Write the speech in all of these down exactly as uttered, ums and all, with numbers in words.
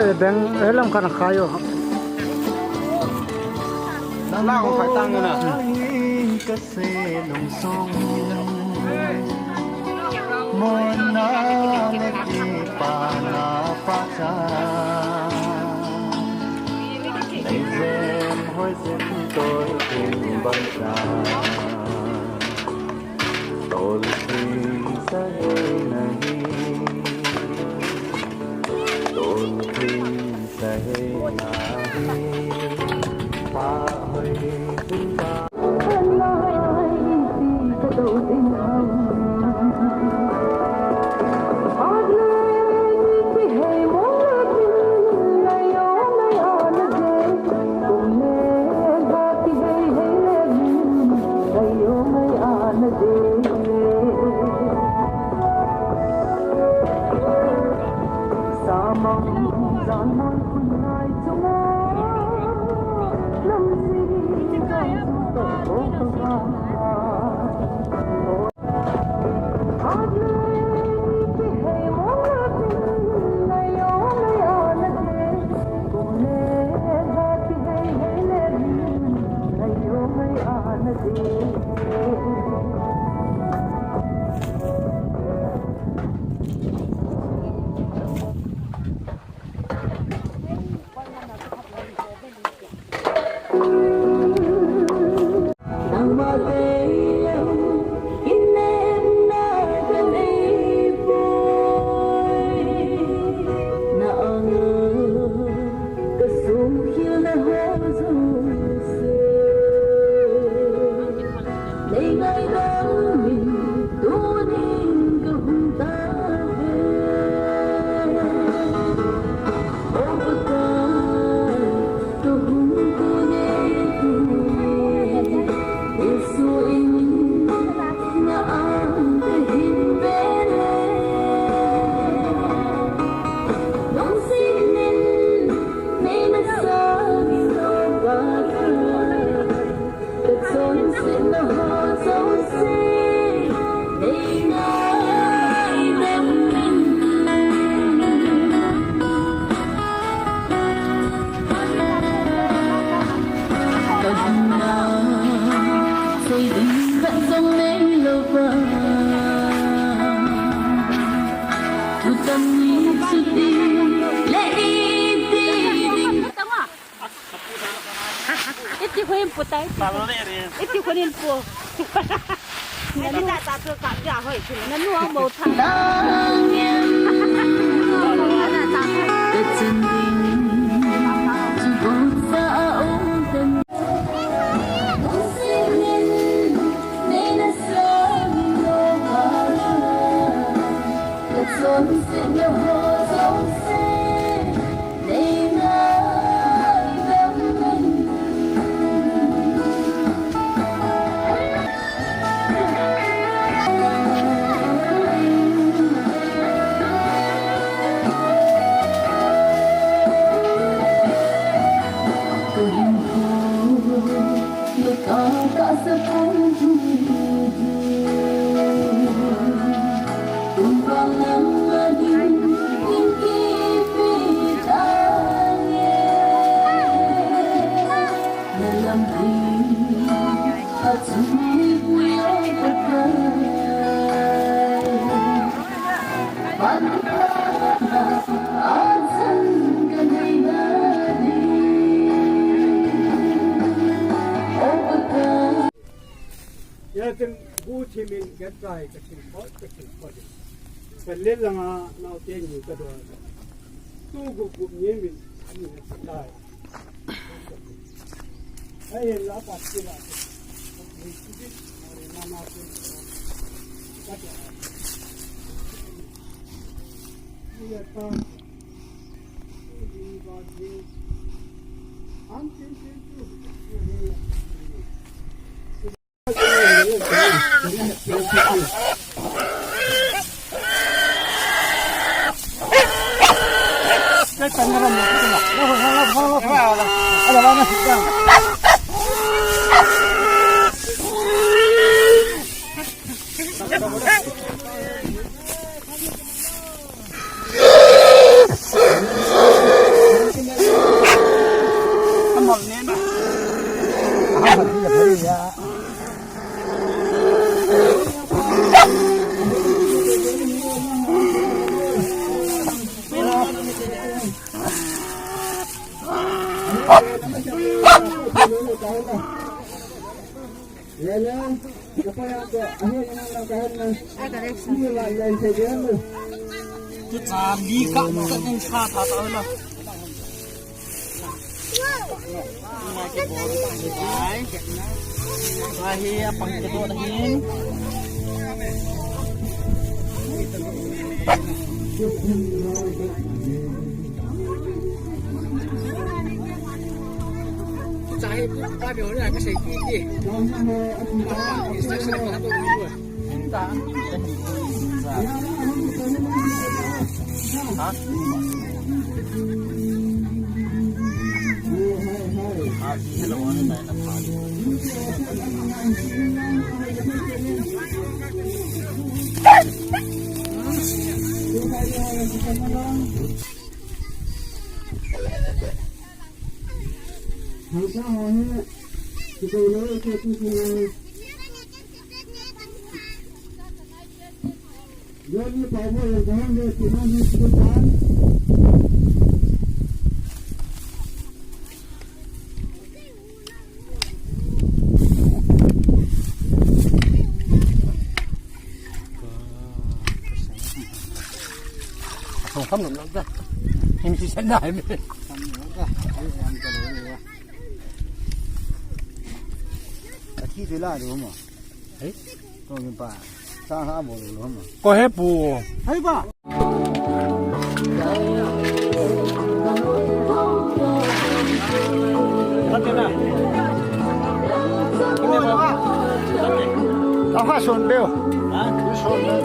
Eh, beng, eh, lam kana khayo. Nang ko khai tang na. Ka se lung song. Mon na le ki pa na pa cha. Nei jem hoi jem toi kin bang cha. Tolpi sa he nahi, tolpi sa he nahi, pa hoi tu pa. Iti ko hin putai. Iti ko hin pu. Nanu, nanu ang mo tha. Yatin bu thimin gatai ka thil khol, ka thil khol. Ka lel langa naote ni ka do. Tu gup gup ni min ani na tai. Ai la pa ti la. Ni ti ma ma ti. Ka ta. Ni ya ta. Ni ba ti. An ti ti tu. Kicha li kah kah ding sa tha tha la. Ahi, apang kedoh na hin. Chahi pu pa be ho na ka sei ki ti. Pa pa instruction pa to ni. Song kham nom lak da. Him si sen da me. Kham nom lak da. Ai, am ta lo ni wa. Athi tu la du ma. Hei. Ko min pa. Sa ha bo lo ma. Ko he pu. Hei ba. Aha, son beo. Ha? Son beo.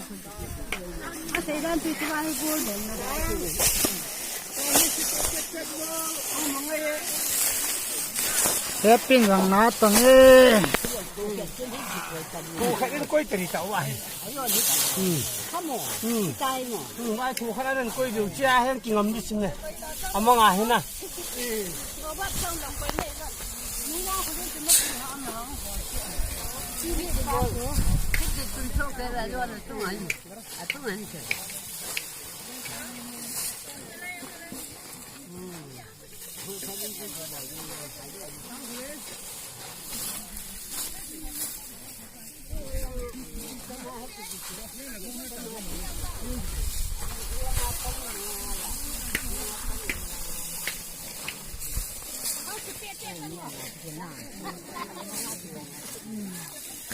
Hepin jang na tang e. Ko khat in koi tari ta wa he. Hmm. Hmm. Hmm, ai ko khat in koi diu chia hen kingam di sin ne. Amang a hin na.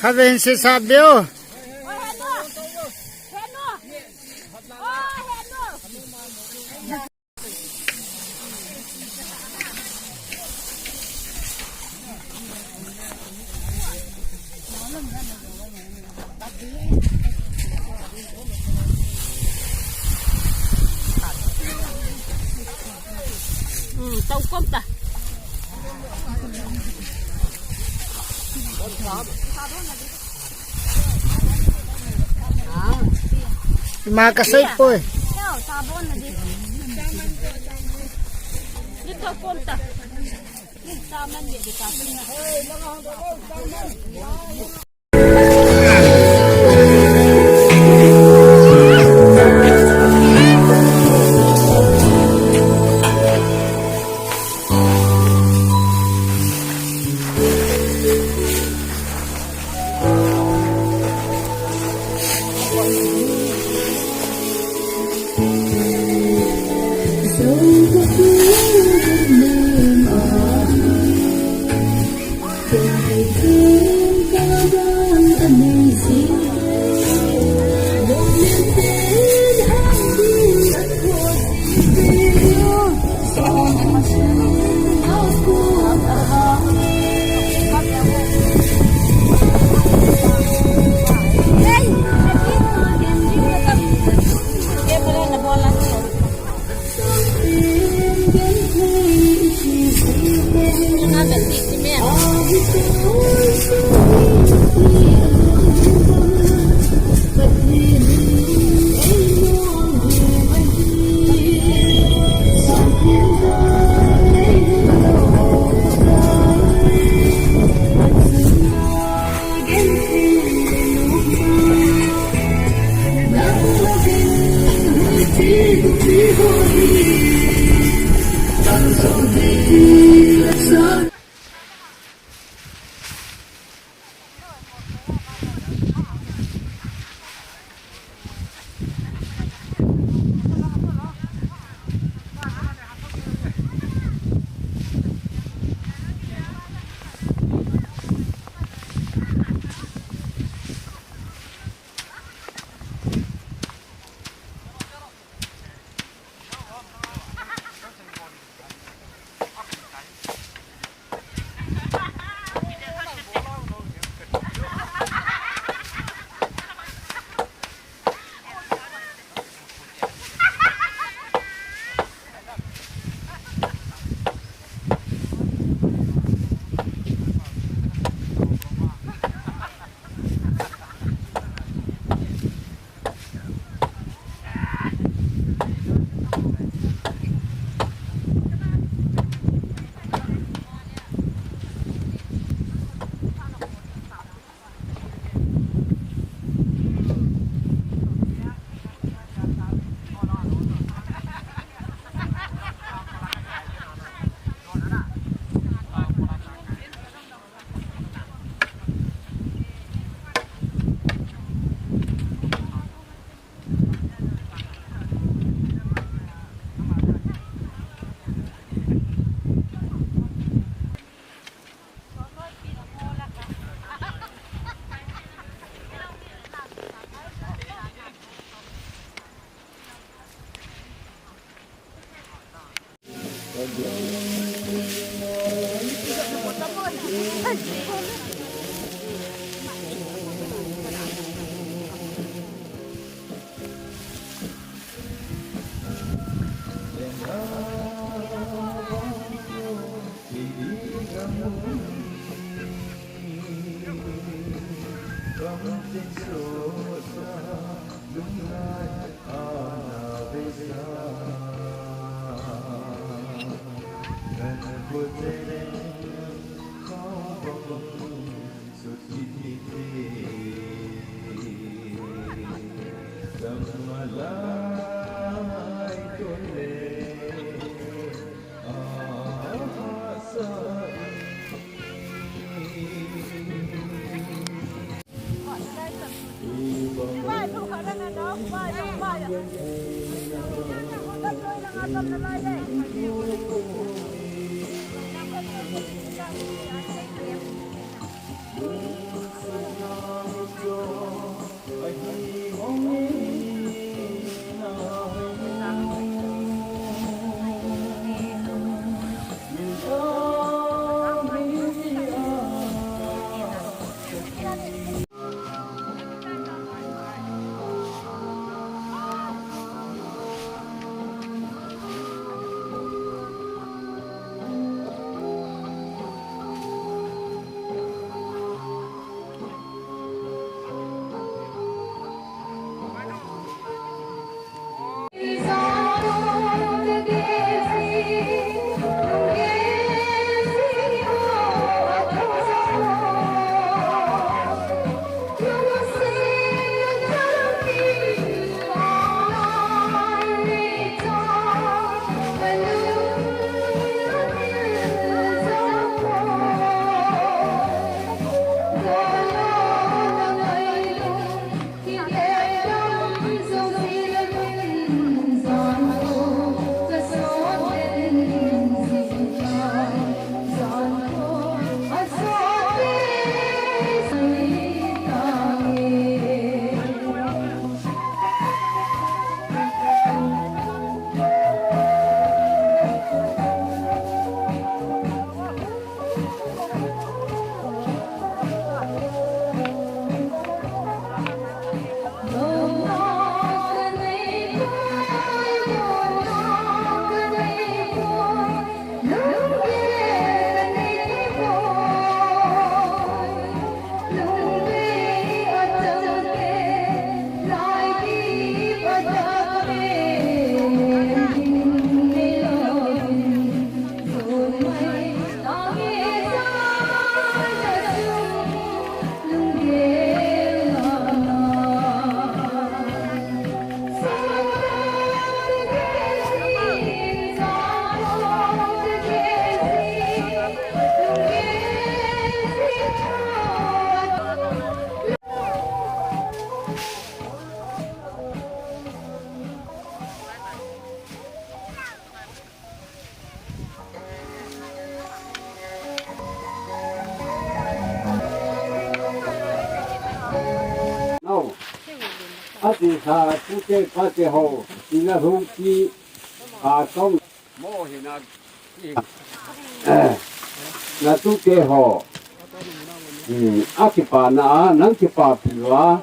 Khaven se sa beo. Hmm, tau kom ta. Ima kasei poi. Dito konta. Saman ye di ka. Nau, ati sa, tute pate ho, ina hung ki, a tong. Mo hi na, eh, na tute ho. Hmm, a kipana, nang kipapi uva.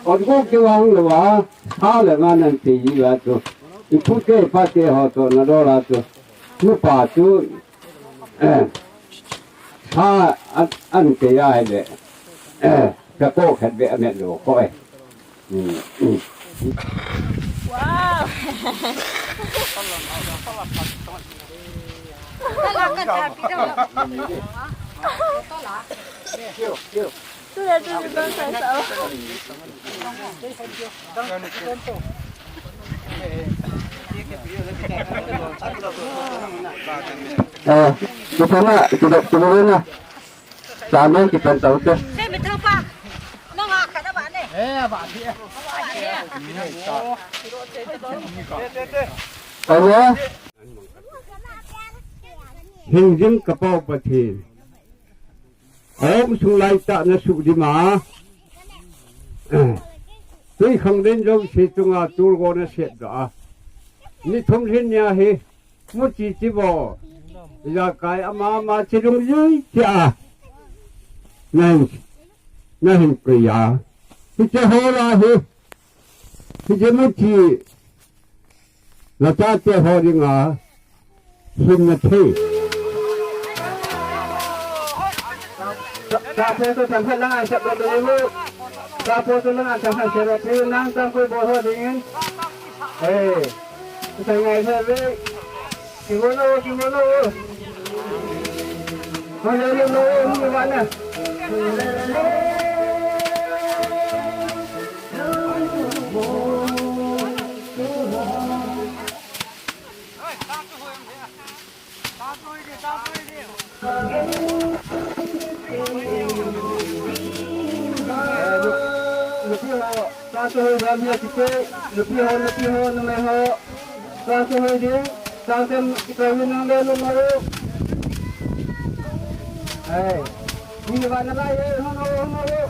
Ot go kivang lou va, tha le nga nang ti la tu. I tute pate ho to na do la tu. Nupa chu, eh, tha an, an te ya le, eh, ka ko khat be a met lo ko, eh. Hmm, hmm. Wow. Eh, kita na, kita, kita na. Sa men kita tahu tu. Ayo. Hingjing kapau Pathen. Aum sung lai tah na suh ding ma. Tui khang den jong si chunga tul go na set da. Ni thum hin nia hi. Mu chi chi bo. Ijakai ama ama chi lung jui chi a. Nang. Na hin koi ya. Hiche ho la hi. Hiche mu chi. Na chate ho dinga, hin na thei. Sa, sa, sa, sa, sa, sa, sa, sa, sa, sa, Ka po tu lang ang tang han sero pi nang tang koi bol ho dingin. Eh. Tang ngai sa le. Kimono, kimono. Mana le mo mo mana. Nupi ho, sa tu ho, nupi ho, nupi ho, numei ho. Sa tu ho ding, sa tu kita ni nang le lu maru. Hey, ni ba na lai, hey, ho, ho, ho, ho.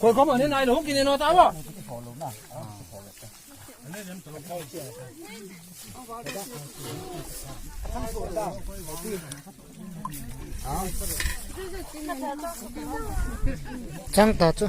Koi koi ma ni nai lo, hung kine no ta wa. Chang ta chu.